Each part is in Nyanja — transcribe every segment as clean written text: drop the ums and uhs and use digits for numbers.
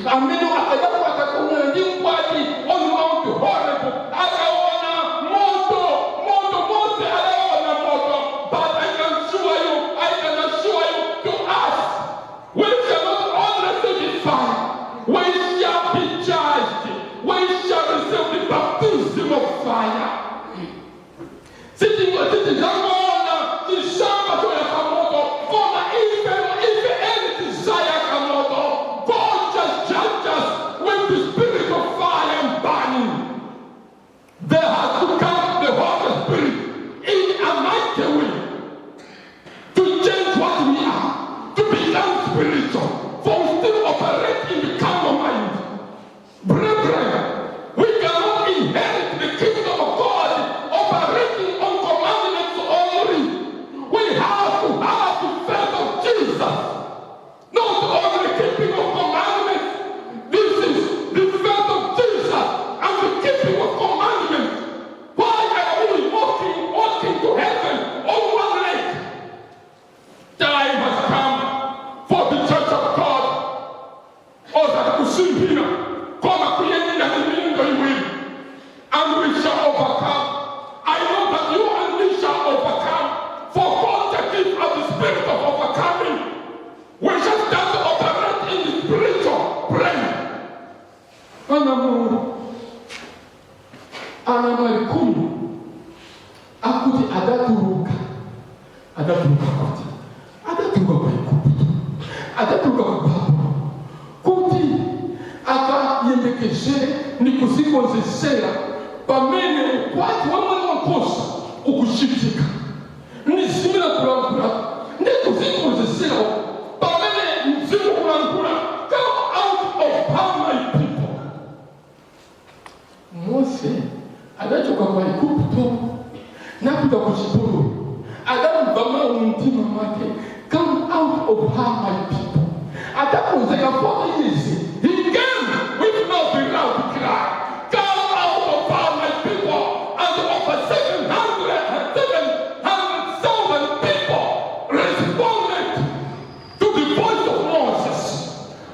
Amene akadapo akakumana ndi mkwati on Mount Horeb, akaona moto, moto. Mose adaona moto, but I can assure you, I can assure you, to us, we shall not only see the fire, we shall be charged, we shall receive the baptism of fire. Sitizangoona chishamba choyaka moto, koma ife eni tizayaka moto. God just judge us with the spirit of fire and burning. There has to come the Holy Spirit in a mighty way to change what we are, to become spiritual, for we still operate in the carnal mind. Brethren, we cannot inherit the kingdom of God operating on commandments only. We have to have the faith of Jesus. Not only keeping of commandments. This is the faith of Jesus and the keeping of commandments. Why are we walking to heaven on one leg? Time has come for the church of God osati kusinthira koma kuyenda ndi miyendo iwiri, and we shall overcome. I know that you and me shall overcome, for God to give us the spirit of overcoming. We shall start to operate in the spiritual plane. Ana Mulungu, anamwali 10 akuti adatuluka. Adatuluka kuti? Adatuluka ku Igupto, adatuluka ku Babulo kuti akayembekezere ndi kuzikonzesera pamene ukwati wa Mwana wankhosa ukuchitika. Ndi zimene kulankhula ndi kuzikonzesera pamene mzimu kulankhula, "Come out of her, my people." Mose adachoka kwa Igupto napita ku chipululu, adamva mawu mtima mwake, "Come out of her, my people." Adakonzeka 40 years. He came with no loud cry, "Come out of her, my people," and over 700 700,000 people responded to the voice of Moses.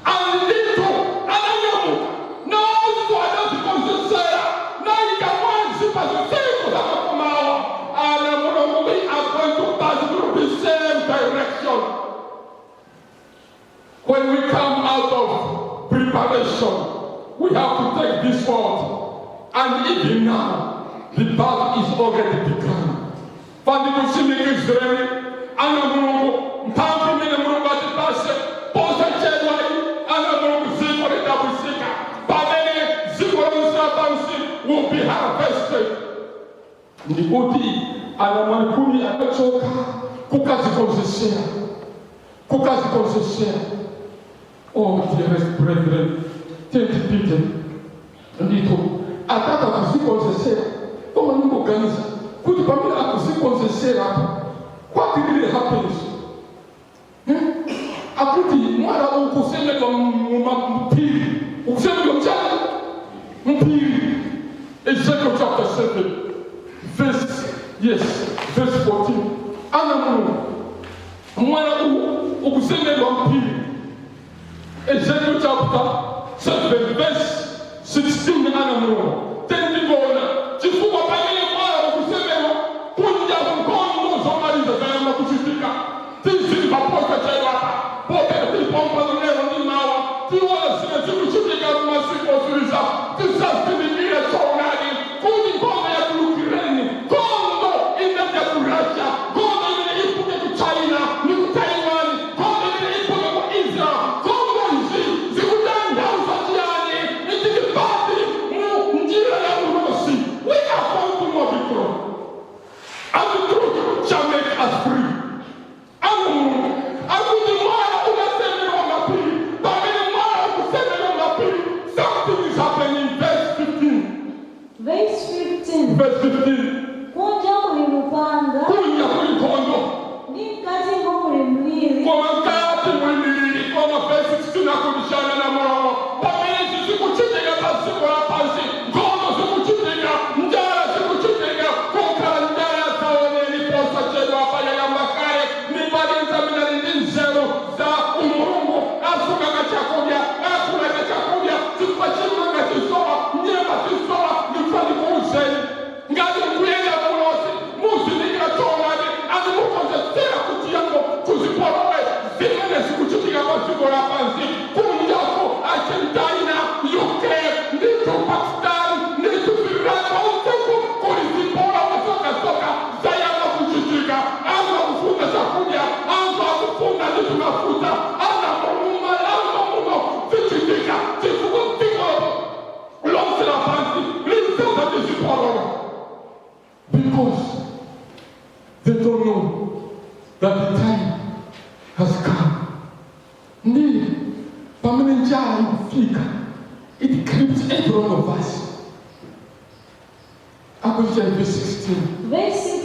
And ndithu ananyamuka nawonso, adazikonzesera nayika mwazi pa zitseko za makomawo. Ana Mulungu, we are going to pass through the same direction. When we come out of preparation, we have to take this word, and even now the battle is already begun. Pandikusimikizireni, ana Mulungu, mphamvu imene Mulungu atipase posachedwayi, ana Mulungu, dziko lidabwisika pamene dziko lonse lapansi will be harvested. Ndikuti anamwali 10 adachoka kukazikonzesera, kukazikonzesera. Oh, dearest brethren, tentipite ndithu atata kuzikonzesera, koma ningoganiza kuti pamene akuzikonzeserapo, what really happens? Eh? Akuti mwala ukusemedwa mphiri, ukusemedwa mchana mphiri. Ezekiel chapter 7 verse, yes, verse 14. Ana Mulungu, mwala uwu ukusemedwa mphiri. Ezekiel chapter 7 verse 16. Ana Mulungu, tendikuona chifukwa pamene mwala ukusemedwa kunja, nkhondo zomaliza zayamba kuchitika. Tizimva posachedwapa, popera tilipompano lero ndi mawa, tiona zimene zikuchitika mumasiku otsiriza. Tisazindikire choonadi kuti nkhondo ya ku Ukraine, nkhondo imene ya ku Russia, nkhondo imene ipuke ku China ni ku Taiwan, nkhondo imene ipuke ku Israel, nkhondo izi zikutanthauza chiyani? Itikipati mu njira ya ulosi. We are going to know the truth, and the truth shall make us free. Ana Mulungu, akuti mwala unasemerwa mapiri. Pamene mwala ukusemerwa mapiri, something is happening. Verse 15. Verse 15. Verse 15. Kunja muli lupanga, Kunja kuli nkhondo, ndi mkatimo muli mliri. Koma mkati muli miliri. Koma verse 16 akudishana na mulomo, pamene izi zikuchitika pa dziko lapansi, nkhondo zikuchitika, njala zikuchitika, kukhala njala zaoneni posachedwa payayamba kale. Nipalinza minali ndi nzeru za umulungu, asunga kachakudya, akula. Ndi pamene njala ikufika, it grips every one of us. Akuchita verse 16. Verse